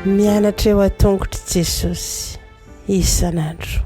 Mianatra eo an-tongotr'i Jesosy isan'andro.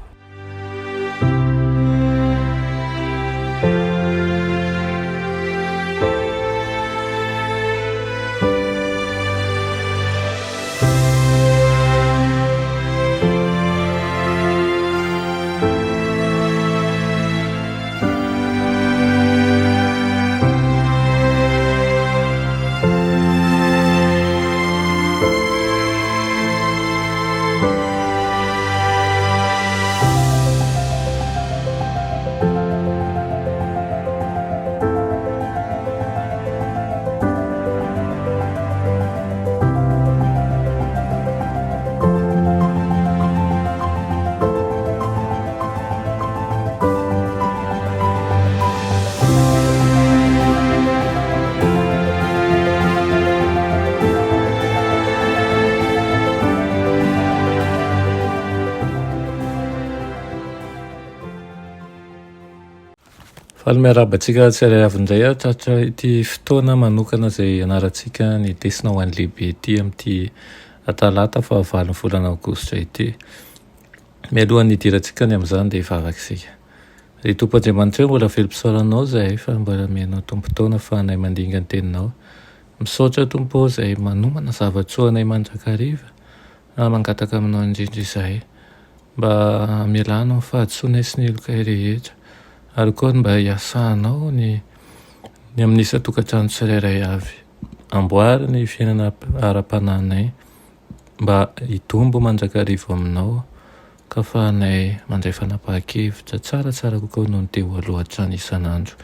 Faly miarahaba antsika tsirairay avy indray aho tratra ity fotoana manokana izay ianarantsika ny lesona ho an'ny lehibe ity amin'ity talata fahavalon'ny volana aogositra ity. Mialohan'ny hidirantsika ny amin'izany dia hivavaka isika. Ry Tompo Andriamanitra ô, mbola velom-pisaorana Anao izahay fa mbola omenao tombon-taona ahafahanay mandinga ny Teninao. Misaotra Tompo ô izay manomana zava-tsoa anay mandrakariva ary mangataka Aminao indrindra izahay mba hamelanao ny fahadisoanay sy ny helokay rehetra ary koa mba hiasanao ny ny amin'ny isan-tokantrano tsirairay avy. Amboary ny fiainana ara-panahinay mba hitombo mandrakariva Aminao ka afahanay mandray fanapahan-kevitra tsaratsara kokoa noho ny teo aloha hatrany isan'andro.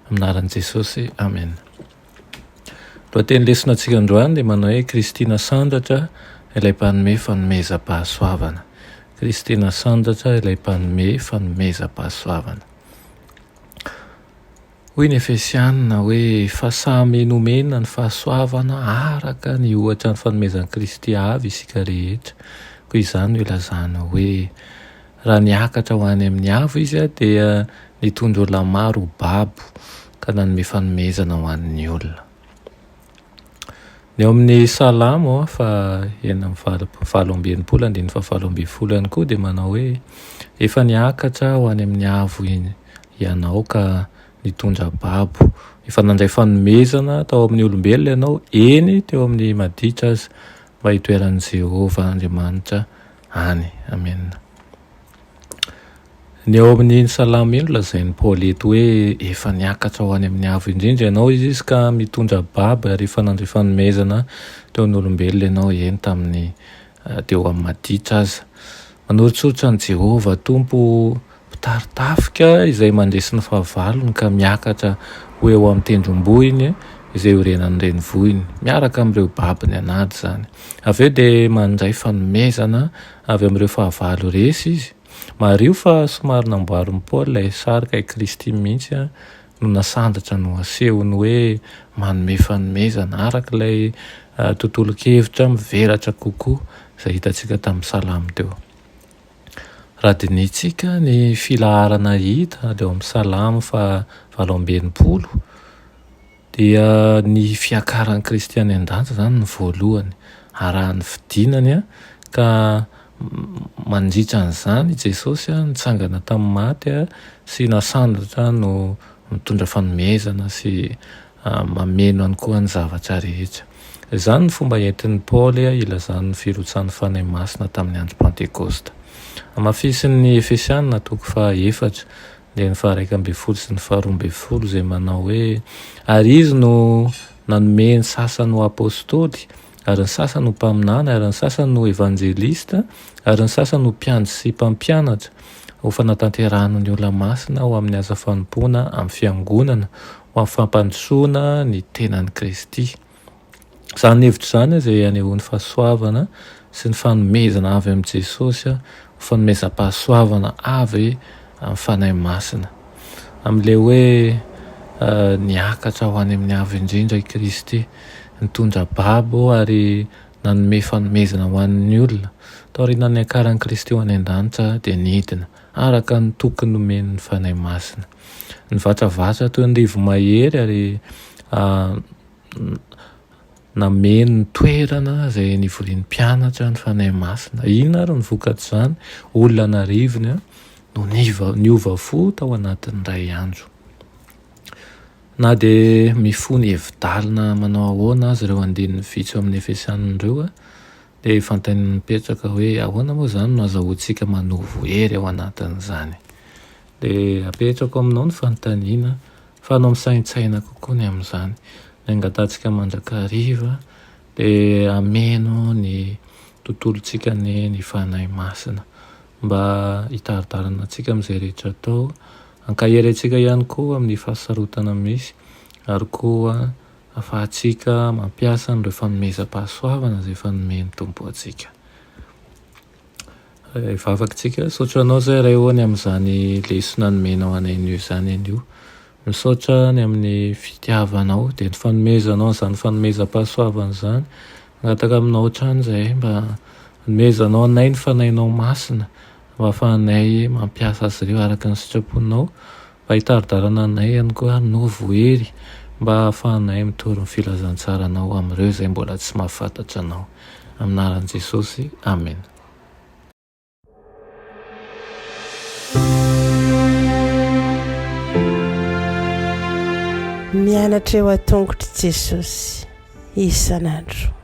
Amin'ny anaran'i Jesosy, amena. Lohateny lesona antsika androany dia manao hoe Kristy nasandratra ilay mpanome fanomezam-pahasoavana. Kristy nasandratra ilay mpanome fanomezam-pahasoavana. Hoy ny Efesianina hoe, Fa samy nomena ny fahasoavana araka ny ohatra ny fanomezan'i Kristy avy isika rehetra. Koa izany no ilazana hoe, raha niakatra ho any amin'ny avo Izy dia nitondra olona maro ho babo ka nanome fanomezana ho an'ny olona. Ny ao amin'ny Salamo faha 68 andininy faha 18 ihany koa dia manao hoe, Efa niakatra ho any amin'ny avo ianao ka nitondra babo. Efa nandray fanomezana tao amin'ny olombelona ianao, eny, teo amin'ny maditra aza, mba hitoeran'i Jehovah Andriamanitra any. Amena. Ny ao amin'iny salamo iny lazain'i Paoly eto hoe efa niakatra ho any amin'ny avo indrindra ianao izy izy ka mitondra babo ary efa nandray fanomezana teo amin'ny olombelona ianao, eny tamin'ny teo amin'ny maditra aza. Manoritsoritra an'i Jehovah Tompo mpitari-tafika izay mandresy ny fahavalony ka miakatra ho eo amin'ny tendrombohiny izay iorenan'ny renivohiny, miaraka amin'ireo babony an'ady izany. Avy eo dia mandray fanomezana avy amin'ireo fahavalo resy izy. Mariho fa somary namboarin'i Paoly ilay sary ka i Kristy mihitsy no nasandratra no asehony hoe manome fanomezana, araka ilay tontolon-kevitra mivelatra kokoa izay hitantsika tamin'ny Salamo teo. Raha dinihintsika ny filaharana hita teo amin'ny Salamo faha 68 Dia ny fiakaran'i Kristy any an-danitra izany no voalohany, arahan'ny fidinany ka mandritra an'izany i Jesosy nitsangana tamin'ny maty sy nasandratra no mitondra fanomezana sy mameno ihany koa ny zavatra rehetra. Izany no fomba entin'i Paoly ilazany ny firotsahan'ny Fanahy Masina tamin'ny andro Pantekosta. Hamafisin'ny Efesiana toko faha efatra Andininy faha-11 sy ny faha-12 izay manao hoe, Ary Izy no nanome ny sasany ho apostoly, ary ny sasany ho mpaminany, ary ny sasany ho evanjelista, ary ny sasany ho mpiandry sy mpampianatra, ho fanatanterahana ny olona masina ho amin'ny asa fanompoana amin'ny fiangonana, ho amin'ny fampandrosoana ny tenan'i Kristy. Izany hevitra izany izay anehoany fahasoavana sy ny fanomezana avy amin'i Jesosy ho fanomezam-pahasoavana avy amin'ny Fanahy Masina. Amin'ilay hoe niakatra ho any amin'ny avo indrindra i Kristy, nitondra babo ary nanome fanomezana ho an'ny olona. Taorian'ny niakaran'i Kristy ho any an-danitra dia nidina. araka ny toky nomen'ny Fanahy Masina. Nivatravatra toy ny rivo-mahery ary nameno ny toerana izay nivorian'ny mpianatra ny Fanahy Masina. Inona ary ny vokatr'izany? Olona an'arivony no niova fo tao anatin'ny iray andro. Na dia mifono hevi-dalina manao ahoana aza ireo andininy vitsy ao amin'ny Efesianina ireo, dia fanontaniana mipetraka hoe ahoana moa izany no azahoantsika manovo hery ao anatin'izany? Dia apetrako aminao ny fanontaniana fa anao misaintsaina kokoa ny amin'izany. Ny angatahantsika mandrakariva dia hameno ny tontolontsika anie ny Fanahy Masina mba hitari-dalana antsika amin'izay rehetra atao, hankahery antsika ihany koa amin'ny fahasarotana misy ary koa ahafahantsika mampiasa an'ireo fanomezam-pahasoavana izay efa nomen'ny Tompo antsika. Hivavaka isika. Misaotra Anao izay Ray ô ny amin'izany lesona nomenao anay anio izany anio. Misaotra ny amin'ny fitiavanao dia ny fanomezanao an'izany fanomezam-pahasoavana izany. Mangataka aminao hatrany izahay mba hanomezanao anay ny Fanahinao Masina mba hahafahanay mampiasa azy ireo araka ny sitraponao, mba hitari-dalana anay ihany koa hanovo hery mba hahafahanay mitory ny filazantsaranao amin'ireo izay mbola tsy mahafantatra anao. Amin'ny anaran'i Jesosy, amena. Mianatra eo an-tongotr'i Jesosy isan'andro.